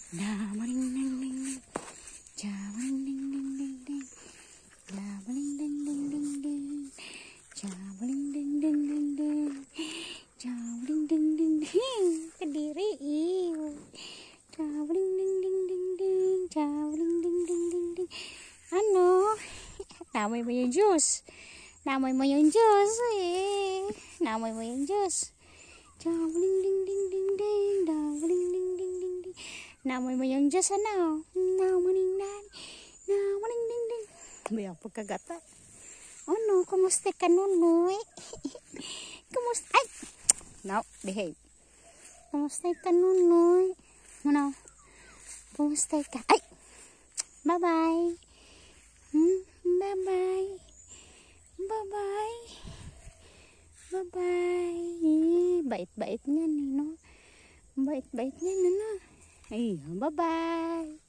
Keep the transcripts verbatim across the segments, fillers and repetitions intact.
Jabaling ding ding ding ding. Jabaling ding ding ding ding. Jabaling ding ding ding ding. Jabaling ding ding ding ding. Jabaling ding ding ding. Kadiri, iu. Jabaling ding ding ding ding. Jabaling ding ding ding ding. Ano, namoy mo yung juice. Namoy mo yung juice, eh. Namoy mo yung juice. Jabaling ding ding ding ding, jabaling ding ding ding ding. Namoy mo yung juice, ano? Namoy ding ding, namoy ding ding ding. Bea pagkagata. Ano, kumusta ka, Nunoy? Kumusta? Ay! No, behave. Kumusta ka, Nunoy? Ano? Kumusta ka? Ay! Bye-bye. Hmm? Bye-bye. Bye-bye. Bye-bye. Ih, bait-bait niyan, eh, no? Bait-bait niyan, ano? Ay, bye-bye.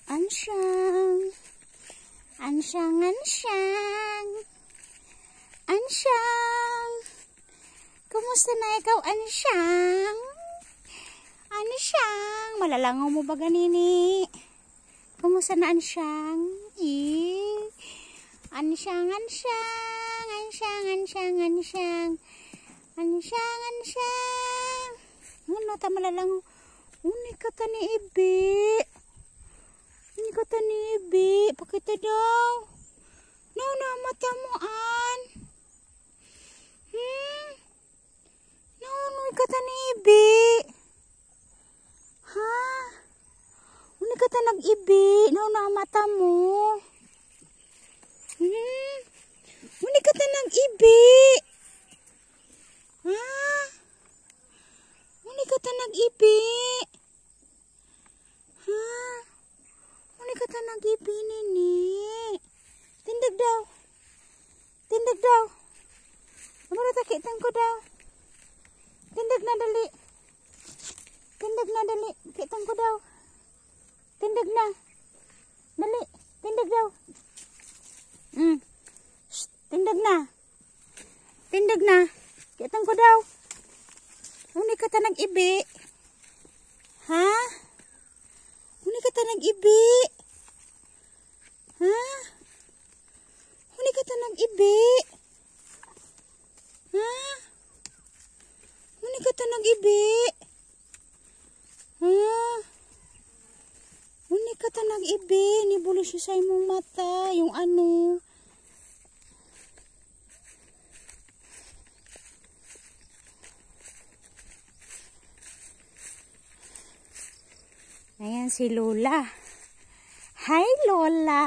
Ansyang. Ansyang, Ansyang. Ansyang. Kumusta na ikaw, Ansyang? Ansyang, malalangaw mo ba kanini? Kumusta na, Ansyang? Ih. Ansyang, Ansyang, Ansyang, Ansyang, Ansyang. Ansyang, Ansyang. Ano ta malalangaw? Uni kata ni ibi. Uni kata ni ibi. Pakita daw. Nano na mata mo, An? Hmm? Nano na kata ni ibi? Ha? Uni kata nag ibi? Nano na mata mo? Hmm? Uni kata nag ibi? Ha? Uni kata nag ibi? Ha? Uni kata nag ibi, Nini? Tindeg daw. Tindeg daw. Amara ta ki'teng ko daw. Tindeg na dali. Tindeg na dali. Ki'teng ko daw. Tindeg na. Dali. Tindeg daw. Hmm. Shh, tindeg na. Tindeg na. Ki'teng ko daw. Uni kata nag ibi? Ha? Uni kata nag ibi? Ha? Uni kata nag ibi? Ha? Uni kata nag ibi? Ha? Uni kata nag ibi? Ni bulu si sai mo mata, yung ano. Ayan si Lola. Hi, Lola.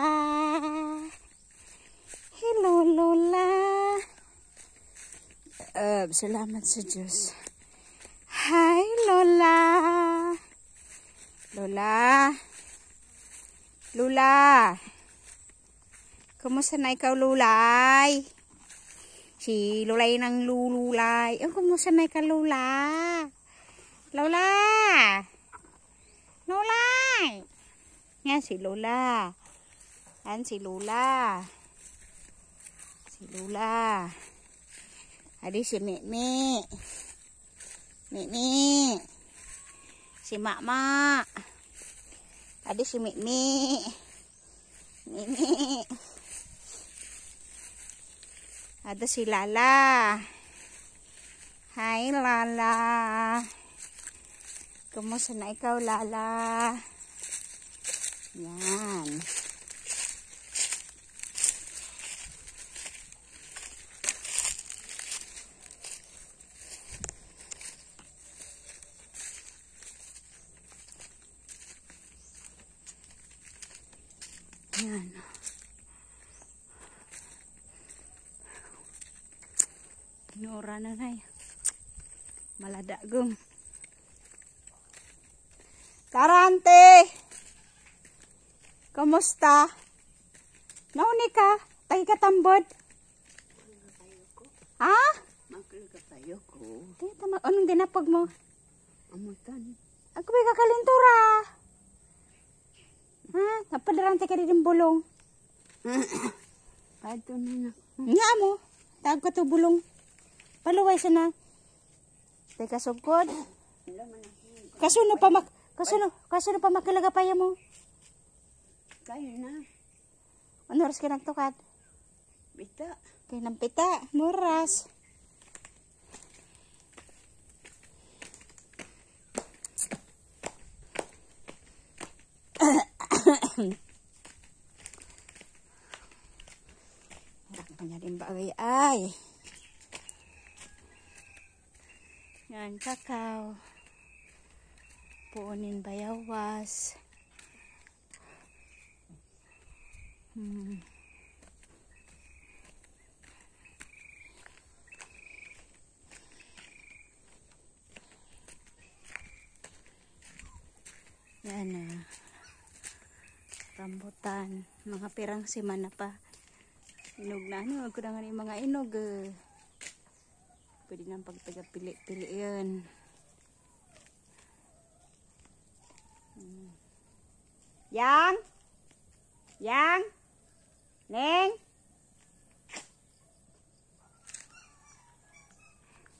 Hello, Lola. Eh, salamat sa Diyos. Hi, Lola. Lola. Lola. Kumusta na ikaw, Lolay? Si Lolay nang Lululay. Eh, kumusta na ikaw, Lola? Lola! Lolay! Yan si Lola. Yan si Lola. Si Lola. Adi si Mimi. Mimi. Si Mama. Adi si Mimi. Mimi. Adi si Lala. Hi, Lala. Kumusta na ikaw, Lala? Yan. Yan. Nora na nai. Malada gong. Karante. Kumusta? Nauni ka? Taki ka tambod? Ha? Makil ka tayo ko. Kaya tama, anong dinapag mo? Amutan. Ako ba kakalintura? Ha? Napadarante ka rin bulong. Ato na na. Nga mo. Tag ka to bulong. Paluway sana. Teka sukod. Kasuno pa mak-, kasuno, kasuno pa makilaga pa ya mo. Kayo na. Ano oras ka nagtukad? Pita. Kay nang pita, moras. Arak pa niya din bagay ay. Yan, kakao. Puunin bayawas. Hmm. Yan na. Rambutan. Mga pirang semana pa. Inog na, ano, ako na nga ni mga inog, eh. Pwede nang pagtagapili-pili yan. Hmm. Yang? Yang? Neng?